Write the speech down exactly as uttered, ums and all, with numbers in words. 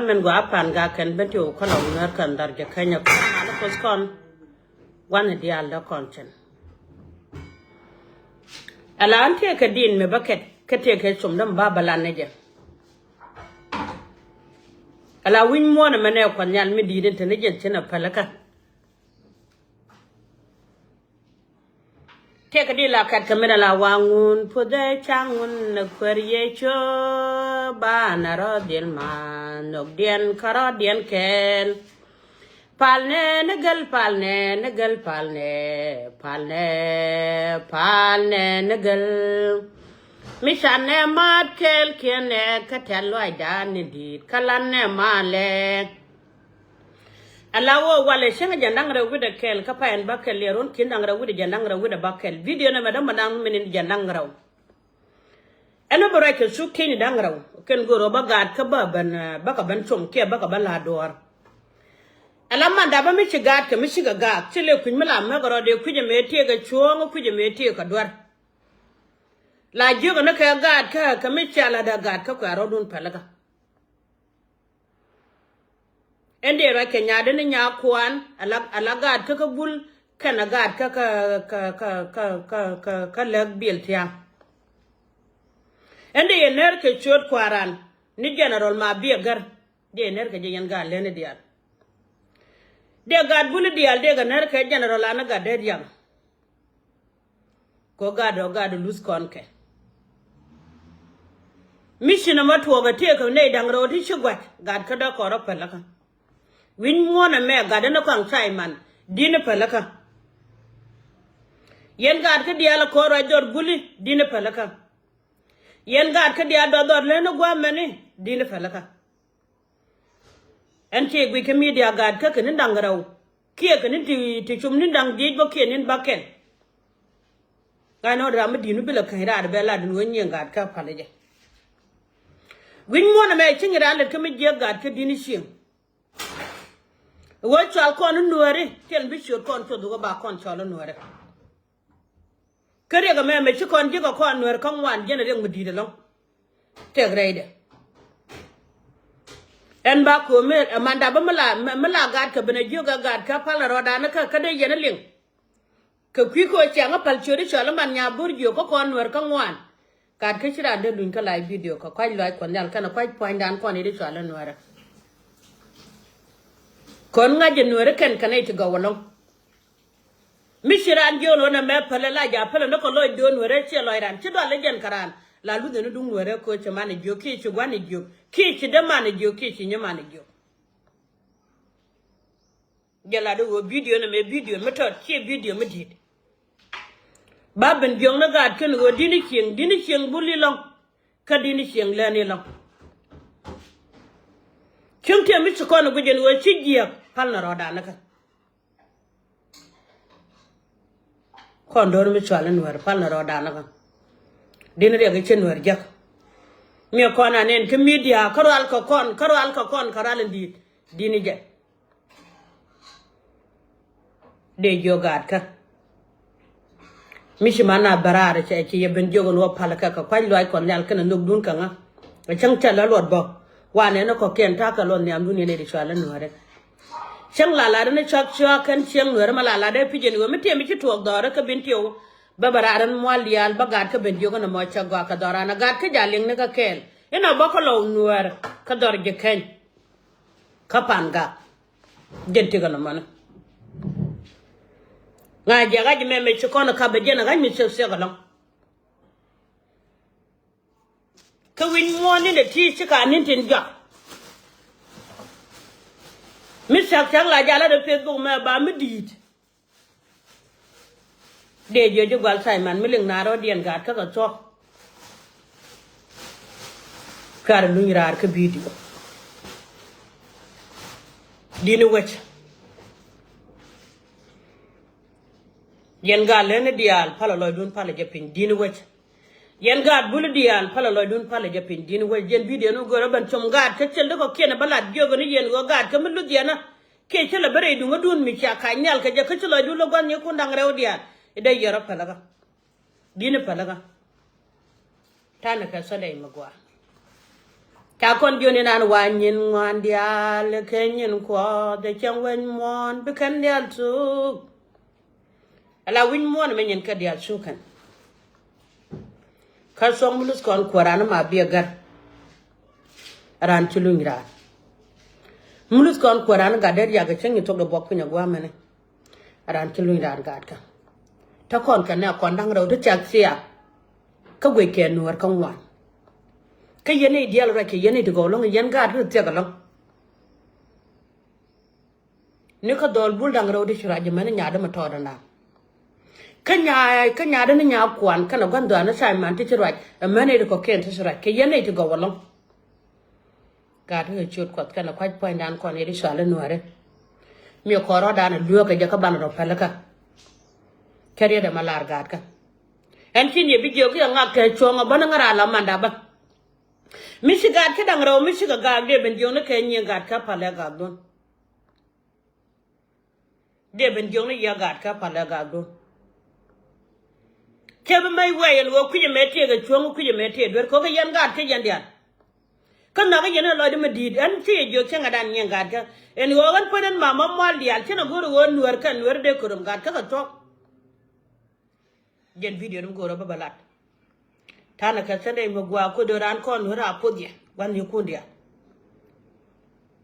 Min gua Pangak kɛn ben ti wä kɔn la wä Nuɛr kɛn dhɔr jɛ Kenya kɔn malä kuoth kɔn. Gua̱n diaal dee kɔn cɛn. Ala ɣän tëëkɛ di̱i̱n mi bä kɛt kä tëëkɛ com däm ba bä lan ni jɛ. Ala wi̱ny muɔ̱ɔ̱n ɛmɛ nɛ Kuɔth Nhial mi di̱i̱t in te ni jɛ cin a pälikä. Tëëkɛ di̱i̱n la kɛt kɛ min ala waŋun puɔ̱dhɛ caŋun nɛ kuäär Yecu. Banɛ rɔ dhil ma nhökdiɛn kä rɔ̱diɛn kɛɛl. Palnɛ ni gel, palnɛ ni gel, palnɛ, palnɛ, palnɛ ni gel. Mi canɛ maat kɛɛl kiɛnɛ kä tɛ̈th luaacdan ni di̱i̱t kä lanɛ malɛ. Ala wä walɛ cäŋ jɛn da̱ŋ rɛw wi̱cdɛ kɛl kä pay ɛn bä kɛl liɛr wun ki̱n da̱ŋ rɛw wi̱cdɛ jɛn da̱ŋ rɛw wi̱cdɛ bä kɛl. Video nɛ mɛ däŋ mɛ da̱ŋ min in jɛn da̱ŋ rɛw. Ɛn bä rɛc kɛ cuk ti̱ni da̱ŋ rɛw kɛn go̱o̱r ɣöö bä gaat kä bä ben, eh, bä kɛ ben com kiɛ bä kɛ ben la duɔ̱ɔ̱r. Ɛla man dapä mi ci gaat kɛ mi cikɛ gaak ci lëë kui̱c mi la mäk rɔɔdɛ kui̱c ɛmɛ tëëkɛ cuɔ̱ɔ̱ŋ kui̱c ɛmɛ tëëkɛ duer. La jiökɛ ni kɛ gaat kä kɛ mi cia la dee gaat kä kuɛ rɔɔdun pälikä. Ɛn dee ruac kɛ nyaatdä ni nyakuan ala, ala gaat kä kä bul kɛnɛ gaat kä kä, kä, kä, kä, kä, kä, kä lɛk biɛl tiaŋ. Ɛn dee yɛ ner kɛ ciöt kuaran ni general ma biɛ gär. Dee yɛ ner kɛ jɛ yɛn gaat leni diaal. Dee gaat buli diaal dee kɛ ner kɛ general ani gat dee diaŋ. Kɛ ɣöö gat ɔ gat ɔ luth kɔn kɛ. Mi ci nɔmɔ tuɔɔk ɛ tëëkɛ nɛy da̱ŋ rɛw ti ci gua̱c gat kä dee kɔn rɔ pälikä. Wi̱ny muɔ̱ɔ̱n ɛmɛ gat ɛn ɛ kɔaŋ cay man di̱n ɛ pälikä. Yɛn gat kä diaal ɛ kɔn ruac dhɔr buli di̱n ɛ pälikä. Yɛn gat kä diaal dɔth dhɔr leni gua̱a̱mɛni di̱n ɛ pälikä. Ɛn ciɛ guic kä media gaat kä kɛ ni da̱ŋ rɛw kiɛ kɛ ni ti, ti cum ni da̱ŋ dhiec bä kiɛ ni bä kɛl. Ŋa̱c nɔ ram mi di̱t mi bi lɛ käny raar bɛ lat in ɣöö nyiëŋ gaat kä päl jɛ. Wi̱ny muɔ̱n ɛmɛ ci ŋi̱ raar lät kä mi jiɛk gaat kä di̱t ni cieŋ. Ɣöö cɔal kɔn ni nuääri tiɛl bi ciöt kɔn cuɔth ɣöö ba kɔn cɔl ni nuääri. Kä riɛk ɛmɛ mɛ ci kɔn ji̱ kɛ kɔn nuɛr kä ŋuan jɛn riɛk mi di̱i̱t ɛlɔ̱ŋ. Tëk rɛydɛ. Ɛn ba ko̱o̱m mi ɛ manda bä mi la, mi la gat kɛ ben ɛ jiök ɛ gat kɛ pal ɛ rɔɔdan kä kä dee yɛn ɛ liŋ. Kɛ kui̱ kɛ ɣöö ciaŋ ɛ pal ciöt i̱ cɔl i̱ man nya bo̱r jiök kä kɔn nuɛr kä ŋuan. Gat kä ci raan dee luny kä live video kɛ kua̱c luaac Kuɔth Nhial kɛnɛ kua̱c pua̱nydan kɔn i̱ di cɔal i̱ nuɛrɛ. Kɔn ŋa̱c ɛ nuɛrɛ kɛn kɛnɛ i̱ ti gɔw ɛlɔ̱ŋ. Mi ci raan jiön ɣän ɛmɛ pälɛ la ja̱ pälɛ ni kɛ lɔcdun wärä ciɛ lɔc raan ci dual i̱ jɛn kɛ raan la luthɛ ni duŋ wärä ko̱ ci man i̱ jiök kiɛ ci gua̱n i̱ jiök kiɛ ci däman i̱ jiök kiɛ ci nyiman i̱ jiök. Jɛ lat i̱ ɣöö bidio ni mɛ bidio mi tɔt ciɛ bidio mi di̱i̱t. Ba ben jiök ni gaat kɛn ɣöö di̱n i̱ cieŋ di̱n i̱ cieŋ bul i̱ lɔ̱ŋ. Kä di̱n i̱ cieŋ lɛn i̱ lɔ̱ŋ. Cieŋ tiɛm mi ci kɔn i̱ guic ɛn ɣöö ci jiääk pal ni rɔɔdan ni kä. Kɔn do̱r mi cual in nuɛr pal ni rɔɔdan kä. Di̱n riɛk i̱ ci nuɛr jek. Miɛ kɔn an ɛn kä midia kä rual kä kɔn kä rual kä kɔn kä rual in di̱i̱t di̱n i̱ jɛ. Dee jiök gaat kä. Mi ci man a bä raar cɛ ci yɛ ben jiök in wä pal kɛ kɛ kua̱c luaac Kuɔth Nhial kɛnɛ nhökdun kɛ ŋa. Cäŋ tɛl ɛ luɔt bä wanɛ ni kɔ̱kiɛn ta̱a̱ kɛ luɔt nhiamdun yɛn ɛ di cual in nuɛr. Cäŋ la lat ni cɔak cɔak kɛn cieŋ nuɛrä ma la lat dee pi̱c ɛn ɣöö mi tiɛm mi ci tuɔɔk dhɔrä kä bin tiɛw. Bä bä raar ɛn mual diaal bä gaat kä ben jiök ɛn ɛmɔ cä gɔaa kɛ dhɔran ɛ gaat kä ja̱ liŋ ni kä kɛɛl. Inɔ bä kä lɔw nuɛɛr kä dhɔr ji̱ keny. Kä pan gak jɛn tikɛ nɔmɔni. Ŋa̱ jiɛ ɣa̱c mɛmɛ ci kɔn ɛ kap ɛ jɛn ɛ ɣa̱c mi ciek ciek ɛlɔ̱ŋ. Kä wi̱ny muɔ̱ɔ̱n ni̱n ɛ ti ci ka ni̱n tin jɔak. Mi cak cak la jal lat ɛ Facebook mɛ ba mi di̱i̱t. Dee jiɛ ji̱ gual Simon mi liŋ na rɔ̱diɛn gaat kä kɛ thuɔ̱k. Kar luny raar kä bidio. Di̱n i̱ wec. Yɛn gaat leni diaal palɛ lɔcdun palɛ jɛ piny di̱n i̱ wec. Yɛn gaat buli diaal palɛ lɔcdun palɛ jɛ piny di̱n i̱ wec. Yɛn bidio ni go̱rä ben com gaat kä cil di kɔ̱kiɛn bä lat jiök ni yɛn ɣöö gaat kä mi luth yɛn a kiɛ ci lɛ bä rɛy duŋädun mi cia kac nhial kɛ jɛ kä ci lɔcdun lä gua̱n nyikun da̱ŋ rɛw diaal. I̱ dee yɛr ɔ päläkä. Di̱n i̱ päläkä. Ta̱nɛ kɛ Sunday mi gɔaa. Ca kɔn jiöni nan wa nyin ŋuan diaal kɛ nyin kuɔth cɛ cɛŋ wec muɔ̱ɔ̱n bi kɛn diaal tuk. Ala wi̱c muɔ̱ɔ̱n mɛ nyin kɛ diaal cuk kɛn. Kä cuɔ̱ŋ mi luth kɔn kuɔ̱ran ma biɛ gär. Ran ci luny ran. Mi luth kɔn kuɔ̱ran gat dee riak cäŋ nyi thok de buɔk piny aguamɛni. Ran ci luny ran gat kä. Te kɔn kɛ nɛ kɔn da̱ŋ rɛw ti thiak thiaak. Kä guic kɛ nuɔ̱ɔ̱r kä ŋuan. Kä yɛn i̱ diaal ruac kɛ yɛn i̱ ti gɔw lɔ̱ŋ yɛn gaat ri thiak alɔ̱ŋ. Ni kä dhɔl bul da̱ŋ rɛw di ci ruac jɛ mɛn nyaat dämɛ tɔɔt ɛndan. Kä nyaat kä nyaat däni nyaat kuan kɛnɛ gua̱n dhɔaani tha̱a̱c man ti ci ruac ɛ mɛn i̱ ti kɔ̱kiɛn ti ci ruac kɛ yɛn i̱ ti gɔw alɔ̱ŋ. Gaat kä kɛ ciöt kuɔth kɛnɛ kua̱c puɔ̱nydan kɔn i̱ ti cual i̱ nuäärɛ. Mi kɔn rɔ̱dan ɛ lueekä jɛ kä banɛ rɔ pälikä. Kɛ riet ɛmɛ lar gaat kä. Ɛn ci ni bi jiök i̱ ɛ ŋak kɛ cuɔ̱ŋ ɛ bäni ŋära la manda bä. Mi ci gaat kä da̱ŋ rɛw mi ci kɛ gaak dee ben jiök ni kɛ nyiëë gaat kä palɛ gaak duɔ̱n. Dee ben jiök ni yɛ gaat kä palɛ gaak duɔ̱n. Cɛ bi mɛc wɛy ɛn ɣöö kui̱c ɛmɛ tëëk ɛ cuɔ̱ŋ kui̱c ɛmɛ tëëk duer kɛ ɣöö kɛ yɛn gaat kä yɛn diaal. Kä nhɔkä yɛn ɛ lɔcdä mi di̱i̱t ɛn ci yɛ jiök cäŋ ɛ dan nyiëë gaat kä ɛn ɣöö ɛn puɔ̱n ɛn mama mual diaal cin ɛ go̱r ɛ ɣöö nuäär kɛn nuäär dee kɛ röm gaat kä kɛ thuɔ̱k. Jɛn video ni mi go̱o̱rä bä bä lat. Tanɛ kɛ Sunday mi gua̱a̱ ko̱dö raan kɔn nuäär a poth yɛ gua̱n ni kun diaal.